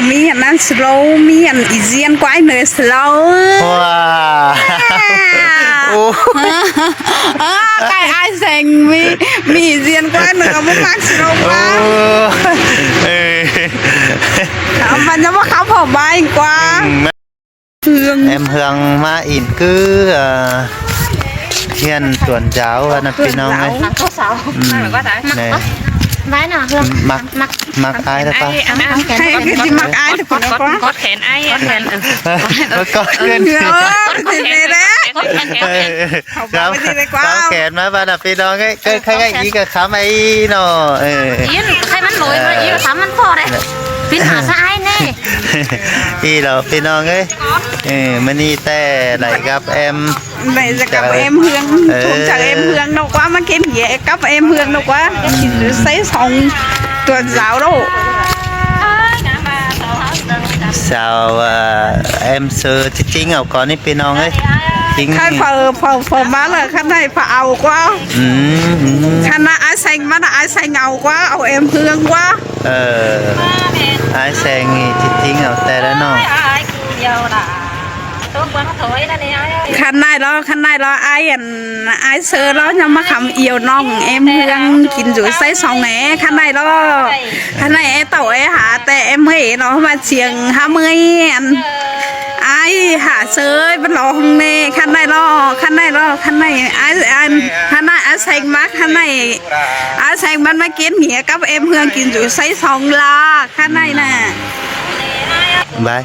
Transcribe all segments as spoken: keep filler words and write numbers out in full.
ꞌMí ăn ꞌnặn slow, ꞌmí ăn ꞌi ꞌdiến ꞌquái ꞌnọi slow. Wow. Ô. Ơ, ơ, ꞌcại ải seng ꞌmí, ꞌmí ꞌi ꞌdiến ꞌquái ꞌnọi ꞌmá ꞌmặc slow ꞌquá. Ô. Ê. Ăn ꞌmắn ꞌnhá ꞌmá khắp hảư bai ꞌquá. Ừ. Em Hương ꞌmá ỉn ꞌcứ, ờ, hiên tuôn dáo ꞌnặn ꞌpi ꞌnọng ới. Tuôn dáo. Ừ. Nè. Bái nọ Hương. ꞌMặc, ꞌmặc ải ꞌlẹo ꞌquá. Ải, ải, ải, ải. Hảư ꞌcọ ꞌchí ꞌmặc ải ꞌlẹo ꞌquá. Cót, cót, cót khen ải, ải khen. Ơ, cót khen. Ơ, cót khen. Ơ, cót khen. Ơ, cót khen. Khắp, khắp khen ꞌmá ꞌva ꞌnặn ꞌpi ꞌnọng ới. Ơ, cót khen. Cái, cái, cái ý cái khắm ấy nó. Ơ. Yên, cái ꞌmắn lối mà, ơ, ý cái khắm ꞌmắn phó đấy. Pin hả sa ai nè. Ý đó ꞌpi ꞌnọng ới. Ơ, ꞌmá ꞌnị té đảy cắp em. Đảy cắp em Hương. Ơ. Chả em Hương đâu ꞌquá, ꞌmá kén día cắp em Hương đâu ꞌquá. Ơ. Say song tuôn dáo đâu. Sau, ờ, em sư ꞌchí ꞌchí au ꞌcọ ꞌnị ꞌpi ꞌnọng ới. ꞌChí. Khai phao, phao, phao ꞌmá ꞌlạ, khăn ꞌnị phao au ꞌquá. Ừ, ừ. Khăn ꞌnặn ải seng ꞌmắn, ải seng au ꞌquá, au em Hương ꞌquá. Ờ. Ải seng ꞌchí ꞌchí au té ꞌlạ ꞌnớ. Khăn ꞌnị lo, khăn ꞌnị lo, ải ăn, ải sư lo ꞌnhá ꞌmá khắm iêu ꞌnọng em Hương kin dú say song ế, khăn ꞌnị lo. Khăn ꞌnị é tảu é hả té em ơi nó ꞌmá ꞌchiếng hả ꞌmơi ăn. Ải hả sư ơi, báu lo hông nè, khăn ꞌnị lo, khăn ꞌnị lo, khăn ꞌnị, ải, ăn, khăn ꞌnị ải seng ꞌmá, khăn ꞌnị, ải seng ꞌmắn ꞌmá kén día cắp em Hương kin dú say song ꞌlạ, khăn ꞌnị nè. Bái.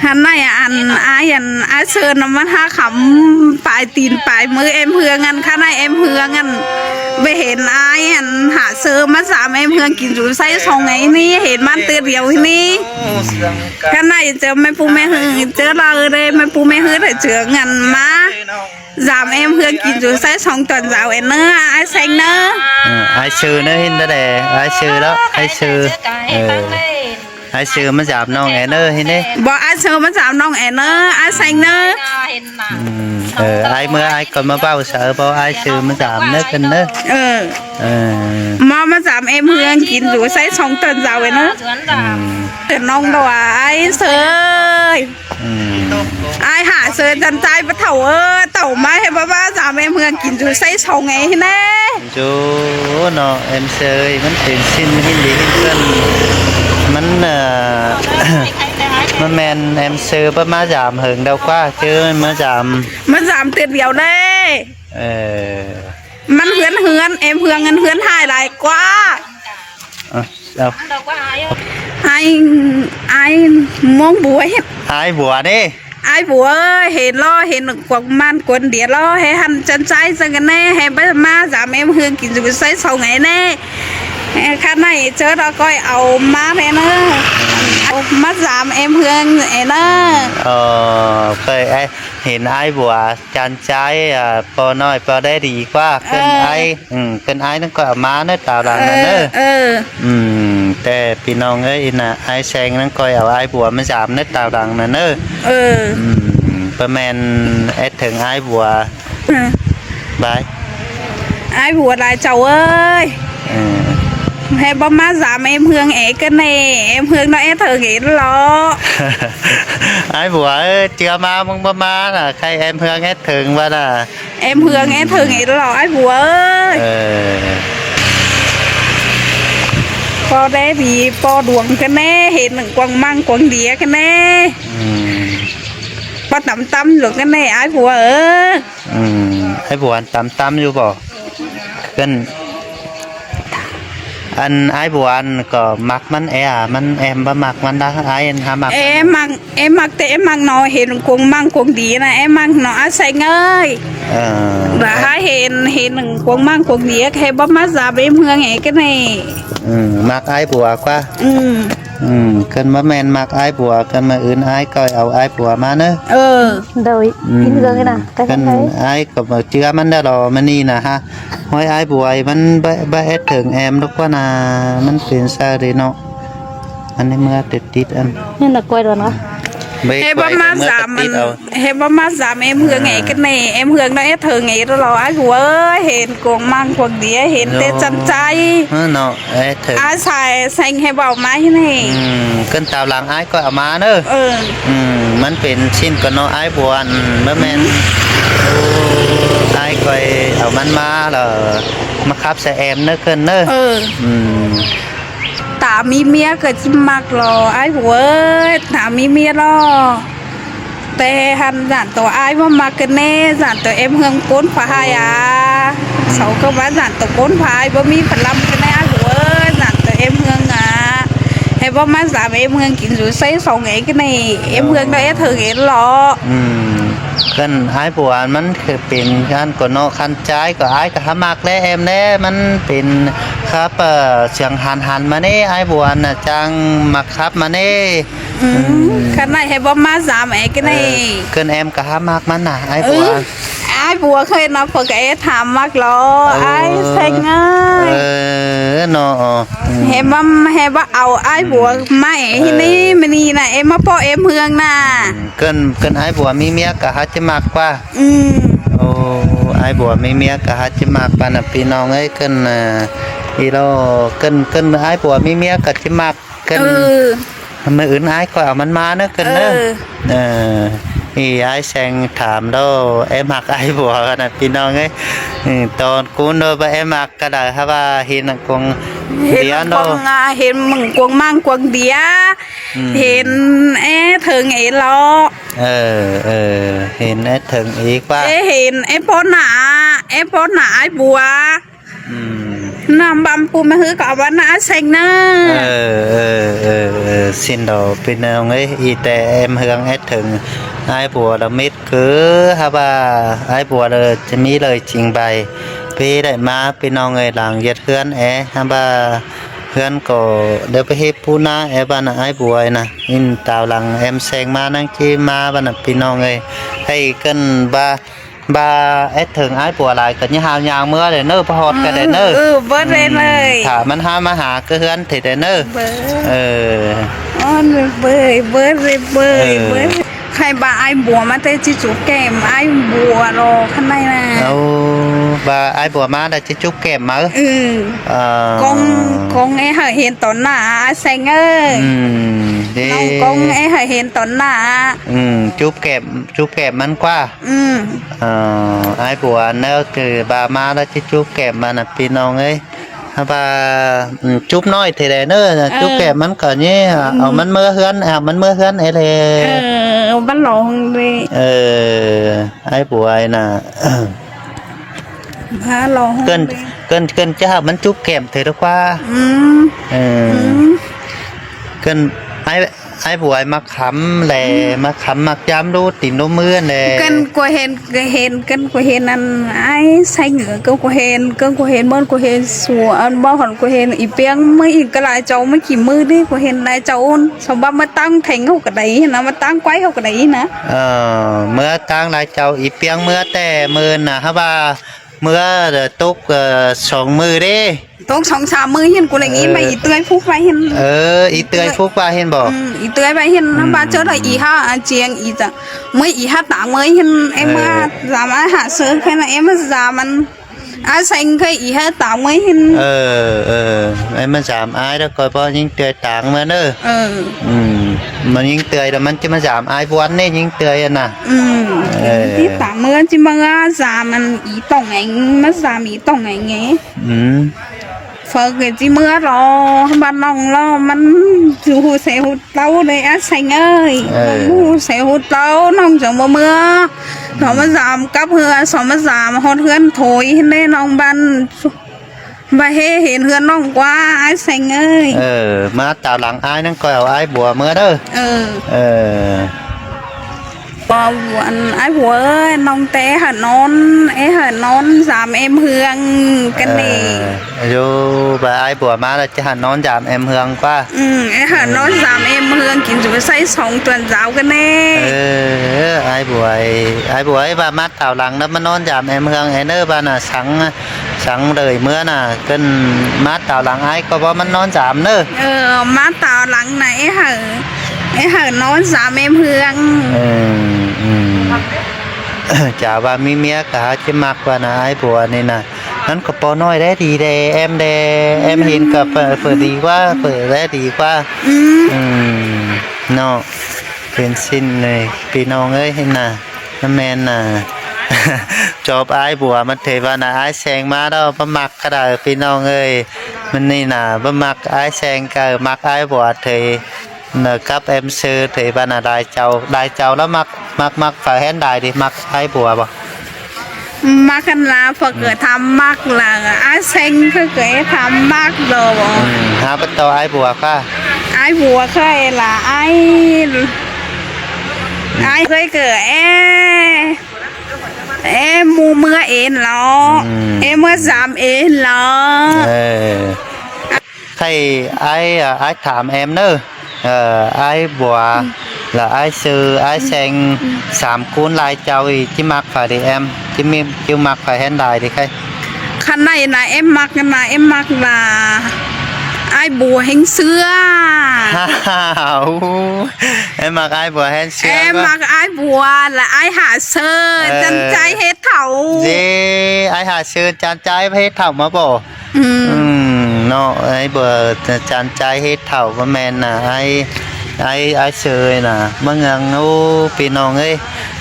Khăn ꞌnị ăn ải, ăn ải sư nó ꞌmắn hả khắm pay tin pay ꞌmứ em Hương ăn, khăn ꞌnị em Hương ăn. Báu hên ải ăn hả sư ꞌmá dam em Hương kin dú say song ế ꞌnị, hên ꞌmắn ꞌtưa điêu ꞌnị. Khăn ꞌnị ꞌchớ ꞌmá ꞌpú ꞌmá ꞌhứ, ꞌchớ ꞌlạ ꞌlới ꞌmá ꞌpú ꞌmá ꞌhứ đảy ꞌchớ ăn ꞌmá dam em Hương kin dú say song tuôn dáo ế ꞌnớ, ải seng ꞌnớ. Ờ, ải sư ꞌnớ hên đó đe, ải sư đó, ải sư. Ờ. Ải sư ꞌmá dam ꞌnọng ế ꞌnớ hên đé. Báu ải sư ꞌmá dam ꞌnọng ế ꞌnớ, ải seng ꞌnớ. Ừ, ờ, ải ꞌmưa ải ꞌcọ ꞌmá báu sa báu ải sư ꞌmá dam ꞌnớ căn ꞌnớ. Ờ. Ờ. ꞌMá, ꞌmá dam em Hương kin dú say song tuôn dáo ế ꞌnớ. Ừ. Ơ ꞌnọng đó ải sư ơi. Ừ. Ải hả sư chăn chái báu thảu ơ, tảu ꞌmá hê báu ꞌmá dam em Hương kin dú say song ế hên đé. Dú ꞌnớ em sư ơi, ꞌmắn pên ꞌsịn ꞌhịn đi ꞌhịn ꞌsịn. ꞌMắn, ờ, ꞌmắn ꞌmen em sư báu ꞌmá dam hơng đaư ꞌquá, ꞌchớ ꞌmá dam. ꞌMá dam ꞌtưa điêu đé. Ờ. ꞌMắn ꞌhướn ꞌhướn, em Hương ăn ꞌhướn ꞌhại lai ꞌquá. Ờ, sao? Ải, ải ꞌmuông bua hên. Ải bua ꞌnị. Ải bua ơi, hên lo, hên quảng man quảng điế lo, hê hăn chăn chái dăng căn ꞌnị, hê báu ꞌmá dam em Hương kin dú say song ế ꞌnị. Ơ, khăn ꞌnị ꞌchớ đó ꞌcoi au ꞌmá ế ꞌnớ. Au ꞌmá dam em Hương ế ꞌnớ. Ờ, ꞌcoi ải, hên ải bua chăn chái, à, ꞌpo ꞌnọi ꞌpo đé đi ꞌquá, căn ải. Ờ. Ừ, căn ải ꞌnặn ꞌcoi au ꞌmá ꞌnớ tảu lăng ꞌnặn ꞌnớ. Ờ, ờ. Ừ, té ꞌpi ꞌnọng ới, ꞌnị ải seng ꞌnặn ꞌcoi au ải bua ꞌmá dam ꞌnớ tảu lăng ꞌnặn ꞌnớ. Ờ. Ừ, báu ꞌmen ét thớng ải bua. Ờ. Bái. Ải bua lai chảu ơi. Ừ. Hê báu ꞌmá dam em Hương ế căn ꞌnị, em Hương nó ét thớng ế lo. Ải bua ơi, ꞌchưa ꞌmá ꞌmứng báu ꞌmá ꞌnạ, khay em Hương ét thớng ꞌva ꞌnạ. Em Hương ét thớng ế lo ải bua ơi. Ờ. ꞌPo đé đi ꞌpo đuông căn ꞌnị, hên quảng man quảng điế căn ꞌnị. Ừ. ꞌPo tăm tăm dú căn ꞌnị ải bua ơi. Ừ, ải bua ăn tăm tăm dú báu. Căn ăn ải bua ăn ꞌcọ ꞌmặc ꞌmắn é à, ꞌmắn em báu ꞌmặc ꞌmắn đa, ải ăn hả ꞌmặc. Em ꞌmặc, em ꞌmặc té em ꞌmặc ꞌnọ hên quảng man quảng điế ꞌnạ, em ꞌmặc ꞌnọ ải seng ơi. Ờ. Báu hả hên, hên quảng man quảng điế, hê báu ꞌmá dam em Hương ế căn ꞌnị. Ừ, ꞌmặc ải bua ꞌquá. Ừ. Ừ, căn báu ꞌmen ꞌmặc ải bua, căn ꞌmá ứn ải ꞌcoi au ải bua ꞌmá ꞌnớ. Ờ. Đôi, ừ, kin Hương ꞌnạ, căn ải ꞌcọ báu ꞌchưa ꞌmắn đa lo ꞌmá ꞌnị ꞌnạ hả. ꞌHới ải bua ꞌmắn báu, báu ét thớng em đốc ꞌquá ꞌnạ, ꞌmắn pên sao đi ꞌnọ. Ăn ꞌnị ꞌmưa tít tít ăn. Nên là quay đón hả? Báu ꞌhế báu ꞌmá dam, ꞌhế báu ꞌmá dam ém ꞌhương ꞌnị ꞌcọ ꞌnị, ém ꞌhương ꞌnị ꞌhế ꞌthới ꞌnị ꞌlẹo, ái ꞌhua ơi, hên cuông ꞌmáng cuông đia, hên té chăn ꞌchái. Ái sai seng ꞌhế báu ꞌmá ꞌnị. ꞌCón táo lăng ái ꞌcọ au ꞌmá ꞌnớ. ꞌMắn pên ꞌsịn ꞌcọ ꞌnọ ái bua, ꞌmá ꞌmen. Ái ꞌcọ au ꞌmắn ꞌmá lỏ, ꞌmá khắp sa em ꞌnớ ꞌcốn ꞌnớ. Ta ꞌmí ꞌmía ꞌcọ ꞌchí ꞌmặc lo, ái bua ơi, ta ꞌmí ꞌmía lo. Té ꞌhặn dản tô ái ꞌmá ꞌmặc ꞌcọ ꞌnị, dản tô ém ꞌhương ꞌcốn pha ꞌhại a. Sau ꞌcọ ꞌmá dản tô ꞌcốn pha ꞌhại báu ꞌmí pha ꞌlắm ꞌcọ ꞌnị, ái bua ơi, dản tô ém ꞌhương a. ꞌHế báu ꞌmá dam ém ꞌhương kin dú ꞌsáy song ꞌnị ꞌcọ ꞌnị, ém ꞌhương ꞌnị ꞌhế ꞌthới ꞌnị ꞌlẹo. ꞌCón ái bua ꞌmắn pên ꞌcốn ꞌcọ ꞌnọ khăn ꞌchái ꞌcọ ái ꞌcọ hák ꞌmặc ꞌlé em ꞌlé, ꞌmắn pên khắp, siêng hăn hăn ꞌmá ꞌnị, ái bua ꞌnị chắng ꞌmặc khắp ꞌmá ꞌnị. Khăn ꞌnị ꞌhế báu ꞌmá dam ꞌcọ ꞌnị. ꞌCốn em ꞌcọ hák ꞌmặc ꞌmắn ꞌnạ, ái bua. Ái bua ꞌkhới ꞌnọ ꞌpưa ꞌcọ é tham ꞌmặc lo, ái seng ơi. ꞌHế báu, ꞌhế báu au ái bua ꞌmá ꞌnị, ꞌmá ꞌnị ꞌnạ, ém ꞌmá ꞌpọ ém ꞌhương ꞌnạ. ꞌCốn ái bua ꞌmí ꞌmía ꞌcọ hák ꞌchí ꞌmặc ꞌquá. Ái bua ꞌmí ꞌmía ꞌcọ hák ꞌchí ꞌmặc ꞌva ꞌnặn ꞌpi ꞌnọng ơi, ꞌcốn, ꞌcốn ái bua ꞌmí ꞌmía ꞌcọ ꞌchí ꞌmặc. ꞌCốn ꞌmự ứn ái ꞌcọ au ꞌmắn ꞌmá ꞌnớ ꞌcốn ꞌnớ. Ái seng tham lo, é ꞌmặc ái bua ꞌnặn ꞌpi ꞌnọng ơi. Tỏn ꞌcốn lo báu é ꞌmặc ꞌcọ đảy, hák ꞌva hên cuông đia lo, hên ꞌmứng cuông ꞌmáng cuông đia. Hên é ꞌthới ꞌnị lo. Hên é ꞌthới ꞌnị ꞌquá. Hên é ꞌpọ ꞌnạ, é ꞌpọ ꞌnạ ái bua. ꞌNắm băm ꞌpú ꞌmá ꞌhứ ꞌcọ ꞌva ꞌnạ seng ꞌnớ. ꞌSịn lo ꞌpi ꞌnọng ơi, ꞌí té ém ꞌhương é ꞌthới ái bua lo mết cứ, hák ꞌva ái bua lo ꞌchí ꞌmí ꞌlới ching bai. ꞌPưa đảy ꞌmá ꞌpi ꞌnọng ơi, lăng ꞌdệt ꞌhướn é, hák ꞌva ꞌhướn ꞌcọ đé ꞌpưa ꞌhế ꞌpú ꞌná é ꞌva ꞌnặn ái bua ꞌnạ. ꞌNín táo lăng em seng ꞌmá ꞌnăng ꞌchí ꞌmá ꞌva ꞌnặn ꞌpi ꞌnọng ơi. Hây ꞌcốn ꞌva, ꞌva é ꞌthới ái bua lai ꞌcọ ꞌnhá hao ꞌnhang ꞌmứa đảy ꞌnớ, ꞌpưa ꞌhọt ꞌcọ đảy ꞌnớ. Thả ꞌmắn hák ꞌmá hả ꞌcọ ꞌhướn ꞌtẹ đảy ꞌnớ. Khay ꞌva ái bua ꞌmá té ꞌchí chúp kẻm ái bua lo khăn ꞌnị ꞌnạ. ꞌVa ái bua ꞌmá đảy ꞌchí chúp kẻm máư. Cóng é hảư hên tỏn ꞌnạ, ái seng ơi. Cóng é hảư hên tỏn ꞌnạ. Chúp kẻm, chúp kẻm ꞌmắn ꞌquá. Ái bua ꞌnớ ꞌcọ ꞌva ꞌmá đảy ꞌchí chúp kẻm ꞌva ꞌnặn ꞌpi ꞌnọng ơi. Hák ꞌva chúp ꞌnọi ꞌtẹ đảy ꞌnớ, chúp kẻm ꞌmắn ꞌcọ ꞌnị, au ꞌmắn ꞌmứa ꞌhướn, au ꞌmắn ꞌmứa ꞌhướn é lê. Ái bua ꞌnạ. ꞌCón, ꞌcón ꞌchí hảư ꞌmắn chúp kẻm ꞌtẹ đảy ꞌquá. ꞌCón ái, ái bua ꞌmặc khắm đảy, ꞌmặc khắm ꞌmặc dám đú tin đú ꞌmứa đảy. ꞌCón ꞌcọ hên, ꞌcón ꞌcọ hên ꞌnặn ái seng ꞌcọ, ꞌcón ꞌcọ hên, ꞌcón ꞌcọ hên ꞌmứa, ꞌcọ hên sua, ꞌcón báu hẳn ꞌcọ hên ꞌí piếng ꞌmứa ꞌcọ lai chảu ꞌmứa ꞌchí ꞌmứa đé, ꞌcọ hên lai chảu ꞌnặn. Sau báu ꞌmá ꞌtáng theng ꞌháu ꞌcọ đảy ꞌnạ, ꞌmá ꞌtáng ꞌquái ꞌháu ꞌcọ đảy ꞌnạ. ꞌMứa ꞌtáng lai chảu ꞌí piếng ꞌmứa ꞌtẹ ꞌmự ꞌnạ, hák ꞌva ꞌmứa tốc song ꞌmự đé. Tốc song sam ꞌmự ꞌhịn ꞌcọ đảy ꞌnị, ꞌmá ꞌí ꞌtươi phúc ꞌva ꞌhịn. Ê, ꞌí ꞌtươi phúc ꞌva ꞌhịn báu? ꞌÍ ꞌtươi ꞌva ꞌhịn, ꞌva ꞌchớ đảy ꞌí hák, ꞌchiếng ꞌí ꞌchớ, ꞌmứa ꞌí hák táng ꞌmứa ꞌhịn, ê, ꞌmá dám ái hả sướng khen ê ꞌmá dám ꞌmắn. Ái seng khay ꞌí hák táng ꞌmứa ꞌhịn. Ê, ê, ê, ꞌmá dám ái đảy ꞌcọ báu ꞌnhính ꞌtươi táng ꞌmứa ꞌnớ. ꞌMắn ꞌnhính ꞌtươi đảy ꞌmắn ꞌchí ꞌmá dám ái bua ꞌnị, ꞌnhính ꞌtươi ꞌnạ. Táng ꞌmứa ꞌchí ꞌmá dám ꞌmắn ꞌí tỏng ꞌnị, ꞌmá dám ꞌí tỏng ꞌnị. Phaư ꞌcọ ꞌchí ꞌmứa lo, ꞌmắn ꞌnọng lo, ꞌmắn ꞌchí ꞌhụ ꞌsớ ꞌhụ ꞌtau đảy ái seng ơi. ꞌMắn ꞌhụ ꞌsớ ꞌhụ ꞌtau ꞌnọng chắng báu ꞌmứa. Sau ꞌmá dám cắp ꞌhướn, sau ꞌmá dám ꞌhọt ꞌhướn thôi ꞌnị ꞌnọng ꞌván. ꞌVa ꞌhế hên ꞌhướn ꞌnọng ꞌquá ái seng ơi. ꞌMá táo lăng ái ꞌnặn ꞌcoi au ái bua ꞌmứa đé. Ái bua ơi, ꞌnọng té hảư ꞌnón, é hảư ꞌnón dám ém ꞌhương ꞌcọ ꞌnị. Dú ꞌva ái bua ꞌmá đảy ꞌchí hảư ꞌnón dám ém ꞌhương ꞌquá. É hảư ꞌnón dám ém ꞌhương kin dú ꞌsáy song tuan dáo ꞌcọ ꞌnị. Ái bua ơi, ái bua ơi, ꞌva ꞌmá táo lăng ꞌnặn ꞌmá ꞌnón dám ém ꞌhương ê ꞌnớ ꞌva ꞌnạ săng, săng đảy ꞌmứa ꞌnạ, ꞌcốn ꞌmá táo lăng ái ꞌcọ báu ꞌmá ꞌnón dám ꞌnớ. Ơ, ꞌmá táo lăng ꞌnạ é hảư É hảư ꞌnón dám ꞌếm ꞌhướng. Ừ, ừ. Chả ꞌva ꞌmí ꞌmía ꞌcọ hák ꞌchí ꞌmặc ꞌva ꞌnạ ải bua ꞌnị ꞌnạ. ꞌNặn ꞌcọ ꞌpo ꞌnọi đé đi đé, em đé, em hên ꞌcọ ꞌpưa, ꞌpưa đi ꞌquá, ꞌpưa đé đi ꞌquá. Ừ. Ừ, ꞌnọ. Pên ꞌsịn ꞌnị, ꞌpi ꞌnọng ơi, hên ꞌnạ. ꞌMá ꞌmen ꞌnạ. Chóp ải bua ꞌmắn ꞌthới ꞌva ꞌnạ ải seng ꞌmá ꞌnọ, báu ꞌmặc ꞌcọ đaư, ꞌpi ꞌnọng ơi. ꞌMắn ꞌnị ꞌnạ, báu ꞌmặc ải seng ꞌcọ ꞌmặc ải bua ꞌthới. ꞌNạ cắp em sư ꞌthới ꞌva ꞌnạ đai chảu, đai chảu ꞌlẹo ꞌmặc, ꞌmặc, ꞌmặc phaư ꞌhén đai đi, ꞌmặc ải bua báu? ꞌMặc ꞌcặn ꞌla, ꞌpưa ꞌcọ tham ꞌmặc ꞌla, ải seng ꞌcọ ꞌcọ é tham ꞌmặc ꞌlẹo. Ừ, hák báu ꞌto ải bua ꞌquá. Ải bua ꞌcọ é ꞌla ải, ải ꞌcọ ꞌcọ é, é ꞌmú ꞌmứa ên ꞌlẹo. Ừ. É ꞌmứa dám ên ꞌlẹo. Ờ. Khay ải, à, ải tham em ꞌnớ. Ờ, ải bua, ꞌlẹo ải sư, ải seng, sam ꞌcốn lai chảu ꞌnị, ꞌchí ꞌmặc phaư đi em, ꞌchí ꞌmí, ꞌchí ꞌmặc phaư ꞌhén đai đi khay. Khăn ꞌnị ꞌnạ, em ꞌmặc ꞌnạ, em ꞌmặc ꞌla ải bua ꞌhếng sư. Ú, em ꞌmặc ải bua ꞌhén sư. Em ꞌmặc ải bua ꞌla ải hả sư, ờ, chăn chai ꞌhế thảu. Dế, ải hả sư chăn chai ꞌhế thảu ꞌmá báu? Ừ. Ừ, ꞌnọ, ải bua chăn chai ꞌhế thảu ꞌva ꞌmen ꞌnạ, ải, ải, ải sư ꞌnạ, ꞌmá ꞌngớng, ú, ꞌpi ꞌnọng ơi,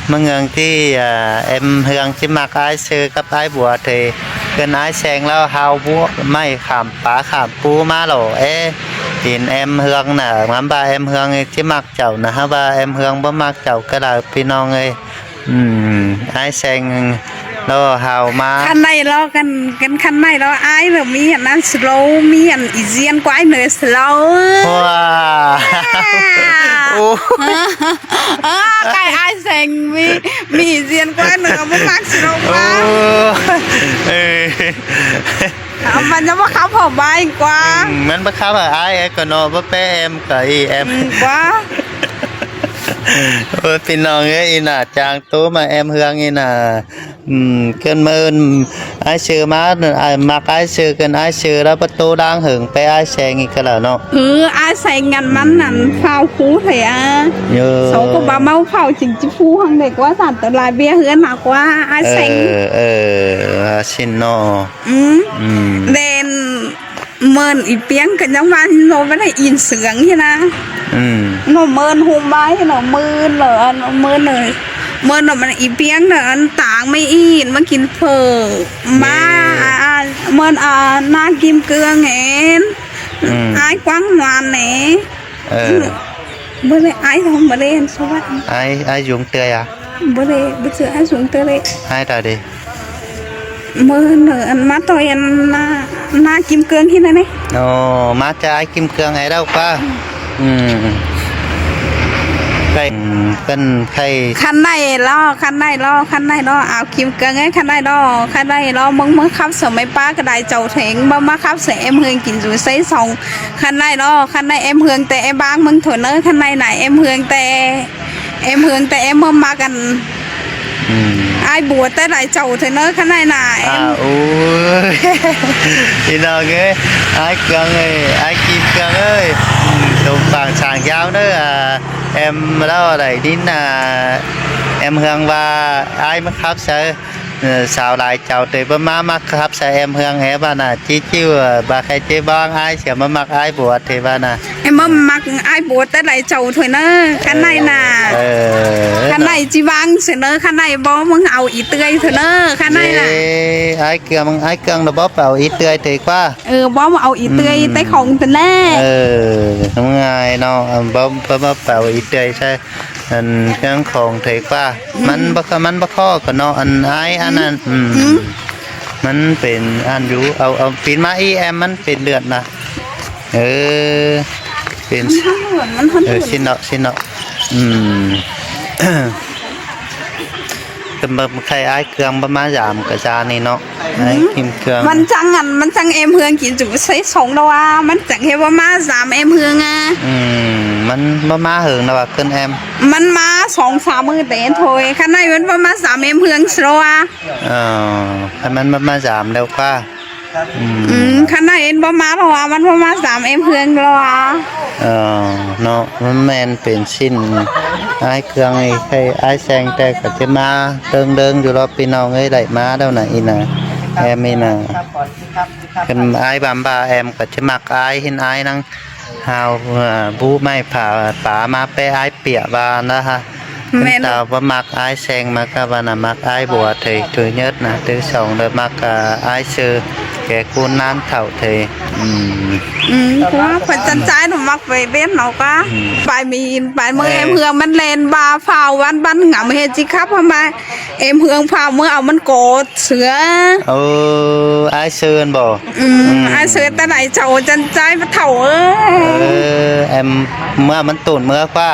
ꞌmá ꞌngớng ꞌchí, à, em ꞌhướng ꞌchí ꞌmặc ải sư cắp ải bua ꞌthới, ꞌcợn ải seng ꞌlẹo hảư bua, ꞌmạy khảm pá khảm ꞌpú ꞌmá ꞌlẹo, é, hên em ꞌhướng ꞌnạ, ꞌmắn ꞌva em ꞌhướng ꞌchí ꞌmặc chảu ꞌnạ, hák ꞌva em ꞌhướng báu ꞌmặc chảu ꞌcọ đaư, ꞌpi ꞌnọng ơi. Ừ, ải seng ꞌlẹo hảư ꞌmá. Khăn ꞌnị ꞌlẹo, ꞌcặn, ꞌcặn khăn ꞌnị ꞌlẹo, ải ꞌlẹo ꞌmí ꞌnặn slow, ꞌmí ꞌnặn ꞌi ꞌdiến ꞌquái ꞌnớ slow. Wow. Ú. Ơ, khay ải seng ꞌmí, ꞌmí ꞌi ꞌdiến ꞌquái ꞌnớ, báu ꞌmặc slow ꞌquá. Ú. Ơ. À, ꞌmắn ꞌnhá báu khắp hảư ꞌmá ꞌnhính ꞌquá. Ừ, ꞌmắn báu khắp hảư ải ꞌcọ ꞌnọ, báu ꞌpé em ꞌcọ ꞌnị em. Ừ, ꞌquá. Ôi, ꞌpi ꞌnọng ơi, ꞌnị ꞌnạ, chang ꞌtố ꞌmá em ꞌhướng ꞌnị ꞌnạ. Ừ, ꞌcợn ꞌmưa ải sư ꞌmá, à, ꞌmặc ải sư, ꞌcợn ải sư ꞌlẹo báu ꞌtố đang hưng ꞌpé ải seng ꞌnị ꞌcọ ꞌlẹo ꞌnọ. Ừ, ải seng ꞌnặn ꞌmắn ꞌnặn phao phú thôi à. Yo. Sau ꞌcọ báu ꞌmá phao chính ꞌchí phú hăng đảy ꞌquá, sản tơ lai ꞌviạk ꞌhướn ꞌnạ ꞌquá, ải seng. Ờ, ờ, à, ꞌsịn ꞌnọ. Ừ. Ừ. Đen ꞌmơn ꞌi ꞌpiếng ꞌcọ ꞌnhắng ꞌva ꞌnọ ꞌva đảy in sương ꞌhế ꞌnạ. Ừ. ꞌNọ ꞌmơn hôm ꞌva ꞌnọ ꞌmơn ꞌnọ, à, ꞌnọ ꞌmơn ꞌnọ. ꞌMơn ꞌnọ ꞌmắn ꞌi ꞌpiếng ꞌnọ, ăn táng ꞌmá in ꞌmá kin phở. ꞌMá, à, à, ꞌmơn, à, ꞌna Kim Cương ên. Ừ. Ải quảng ngoan ꞌnị. Ờ. Báu đảy ải thông báu đảy ăn số bát. Ải, ải Dũng Tươi à? Báu đảy, báu ꞌchư ải Dũng Tươi đảy. Ải ta đi. ꞌMưa ꞌnớ ăn ꞌmá ꞌtoi ăn ꞌna, ꞌna Kim Cương ꞌhế ꞌnớ ꞌnị. Ồ, ꞌmá ꞌchớ ải Kim Cương ải đaư ꞌquá. Ừ. Khay, ừ, khay, khay. Khăn ꞌnị ꞌlẹo, khăn ꞌnị ꞌlẹo, khăn ꞌnị ꞌlẹo, ải Kim Cương ơi, khăn ꞌnị ꞌlẹo, khăn ꞌnị ꞌlẹo, ꞌmướng ꞌmá khắp ꞌsớ ꞌmá ꞌpá ꞌcọ đảy chảu theng, ꞌmá ꞌmá khắp ꞌsớ em ꞌhướng kin dú ꞌsớ song. Khăn ꞌnị ꞌlẹo, khăn ꞌnị em ꞌhướng té em bang ꞌmướng thôi ꞌnớ, khăn ꞌnị ꞌnạ, em ꞌhướng té, em ꞌhướng té em ꞌmá ꞌmặc ăn. Ừ. Ải bua té đảy chảu thôi ꞌnớ, khăn ꞌnị ꞌnạ, em. À, ôi. ꞌPi ꞌnọng ơi, ải Cương ơi, ải Kim Cương ơi. Ừ, tôm pang sang dao ꞌnớ, à, em ꞌlẹo đảy đin, à, em ꞌhướng ꞌva ải ꞌmá khắp ꞌsớ. Ờ, sau lai chảu ꞌtẹ báu ꞌmá ꞌmặc khắp ꞌsớ em ꞌhướng ꞌhế ꞌva ꞌnạ, ꞌchí ꞌchư, ờ, ꞌva khay ꞌchí bang ải sia ꞌmá ꞌmặc ải bua ꞌtẹ ꞌva ꞌnạ. Em ꞌmá ꞌmặc ải bua té đảy chảu thôi ꞌnớ, khăn ꞌnị ꞌnạ. Ờ, khăn ꞌnị ꞌchí bang sia ꞌnớ, khăn ꞌnị báu ꞌmướng au ꞌi ꞌtươi thôi ꞌnớ, khăn ꞌnị ꞌnạ. Dế, ải Cương, ải Cương ꞌnạ báu au ꞌi ꞌtươi ꞌtẹ ꞌquá. Ừ, báu au ꞌi ꞌtươi, ừ, té khong ꞌtẹ ꞌnớ. Ờ, ꞌmướng ải ꞌnọ, báu, báu, báu au ꞌi ꞌtươi ꞌsớ. Ăn ꞌcương khong ꞌtẹ ꞌquá. Ừ. ꞌMắn báu, ꞌmắn báu khó ꞌcọ ꞌnọ, ăn ải, ăn, ăn, ừ. Ừ. ꞌMắn pên ăn dú, au, au, pên ꞌmá ꞌí em ꞌmắn pên lượt ꞌnạ. Ừ, pên. ꞌMắn hăn lượt, ꞌmắn hăn lượt. Ừ, ꞌsịn ꞌnọ, ꞌsịn ꞌnọ. Ừ. Tơm bơm khay ải Cương báu ꞌmá dam ꞌcọ da ꞌnị ꞌnọ. Ải Kim Cương. ꞌMắn chắng ăn, ꞌmắn chắng em ꞌhướng kin dú ꞌsớ song ꞌlẹo à, ꞌmắn chắng ꞌhế báu ꞌmá dam em ꞌhướng à. Ừ, ꞌmắn báu ꞌmá hưng ꞌnạ ꞌva ꞌcợn em. ꞌMắn ꞌmá song sam ꞌmự ꞌtẹ thôi, khăn ꞌnị ꞌmắn báu ꞌmá dam em ꞌhướng ꞌsớ ꞌlẹo à. Ờ, khăn ꞌmắn báu ꞌmá dam ꞌlẹo ꞌquá. อืม คันไหนเอ็นบ่มาเพราะว่ามันบ่มาสามเอ็มเฮืองแล้วอ่ะ เออ เนาะ มันแม่นเป๋นสิ้น อ้ายเคืองไอ้ไข่อ้ายแซงแต่ก็จะมาเดิงๆ อยู่รอบพี่น้องเอ้ย ได้มาแล้วนะอีน่ะ แอมอีน่ะ คันอ้ายบำบ่าแอมก็จะมักอ้าย เห็นอ้ายนั่ง ฮาว เอ่อ บู้ไม้ผา ป๋ามาแปะอ้ายเปียะบานนะฮะ แม่น เพิ่นตอบว่ามักอ้ายแซงมาก็ว่านะ มักอ้ายบัวเถย เถยเยิดนะ เถยสองเลยมัก อ่า อ้ายเซอ แกกู้นานเถ่าเถย อืม อืม เพราะว่าเพิ่นจันจ้ายหนูมักไปเบ้นเนาะก็ อืม ไปมีนไปเมือง เออ เอ็มเฮืองมันแลนบาฟ้าววันบันหงำเฮจิครับทำไม เอ็มเฮืองฟ้าวเมืองเอามันโกดเสือ เออ อ้ายเซอบ่ อืม อืม อ้ายเซอแต่ไหนเจ้าจันจ้ายปะเถ่าเอ้ย เออ แอม เมื่อมันตูนเมื่อกว่า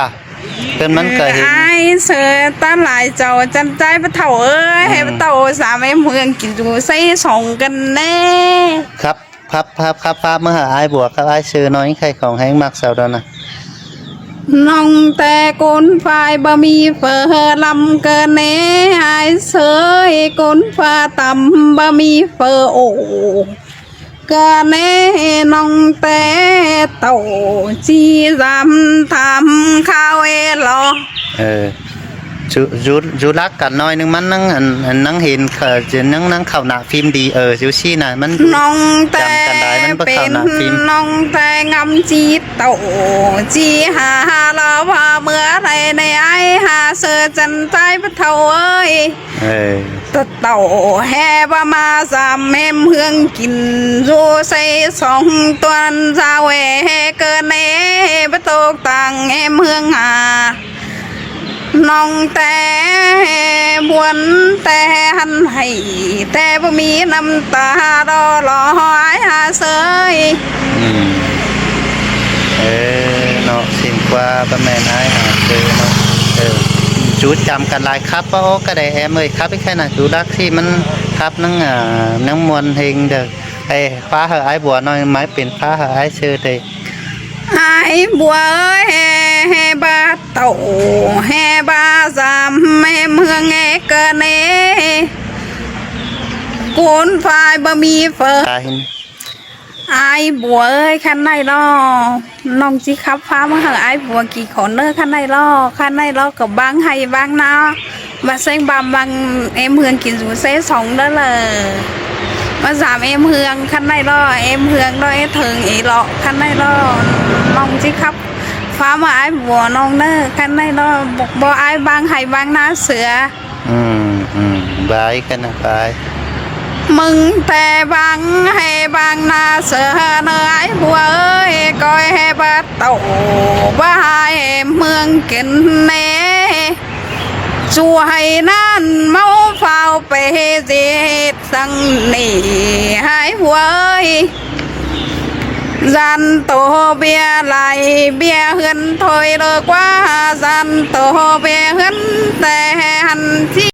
เพิ่นมันก็เห็น อ้ายเซอแต่ไหนเจ้าจันจ้ายปะเถ่าเอ้ย อืม ให้ปะเถ่าสามเอ็มเฮืองกินอยู่ไส้สองกันแน่ ครับ ครับ ครับ ครับ ครับ เมื่อหาอ้ายบัวครับ อ้ายเซอน้อยไข่ของแห้งมักเสาดอนนะ น้องแต่คนฝ่ายบ่มีเฟอลำเกินเน่ อ้ายเซอคนฝ่าต่ำบ่มีเฟอโอ เกินเน่ น้องแต่เต่าจีรำทำข้าวเอลอ เออ จุ จุ จุลักกันหน่อยนึง มันนั่งอัน อันนั่งเห็นเขาจะนั่ง นั่งเข้าหน้าฟิล์มดี เออ จุซี่น่ะ มัน น้องแต่ จำกันได้ มันบ่เข้าหน้าฟิล์ม น้องแต่งำจีเต่าจีหาลาว่าเมื่อไรในไอ้หาเสือจันใจปะเท่าเอ้ย เออ ตะเต่าแห่บ่มาสามแม่มเฮืองกินอยู่ใส่สองตัวนซาเวแห่เกินเนบ่ตกต่างแม่มเฮืองหา น้องแต่บวนแต่หันให้ แต่บ่มีน้ำตาดอรอหายหาเสย อืม เออ เนาะ สิ่งกว่าบ่แม่นหายหาเสยเนาะ เออ จุดจำกันหลายครับ ว่าโอ้ ก็ได้แอมเอ้ยครับ อีกแค่น่ะ จุลักที่มันครับนั่ง อ่า นั่งมวนเฮงเด้อ ไอ้ฟ้าเหอะ ไอ้บัวน้อย ไม้เป็นฟ้าเหอะ ไอ้เชอเด้ ไอ้บัวเอ้ย แห่ แห่บาเต่า แห่บาสาม แม่เมืองแห่เกินเอ กูนฝ่ายบ่มีเฟอ ตาย ไอ้บัวเอ้ย คันไหนลอ น้องจิขับฟ้ามาเหอะ ไอ้บัวกี่คนเนอ คันไหนลอ คันไหนลอกับบางไฮบางนา บ่าเซ้งบำบังเอ็มเฮืองกินสูเซสองเด้อเลย บ่าสามเอ็มเฮือง คันไหนลอ เอ็มเฮืองดอยเถิงอีหลอ คันไหนลอ น้องจิขับฟ้ามาไอ้บัวน้องเนอ คันไหนลอ บ่ บ่ไอ้บางไฮบางนาเสือ อืม อืม บายกันนะ บาย มึงแต่บางไฮบางนาเสือเนอ ไอ้บัวเอ้ย ก้อยแห่บาเต่า บ่าไฮเมืองกินเน ช่วยนั่นเมาเฝ้าไปเฮ็ดสังนี่หายหวย ยันโตเบียร์ไหลเบียร์เฮือนถอยเลิกว่า ยันโตเบียร์เฮือนแต่หันที่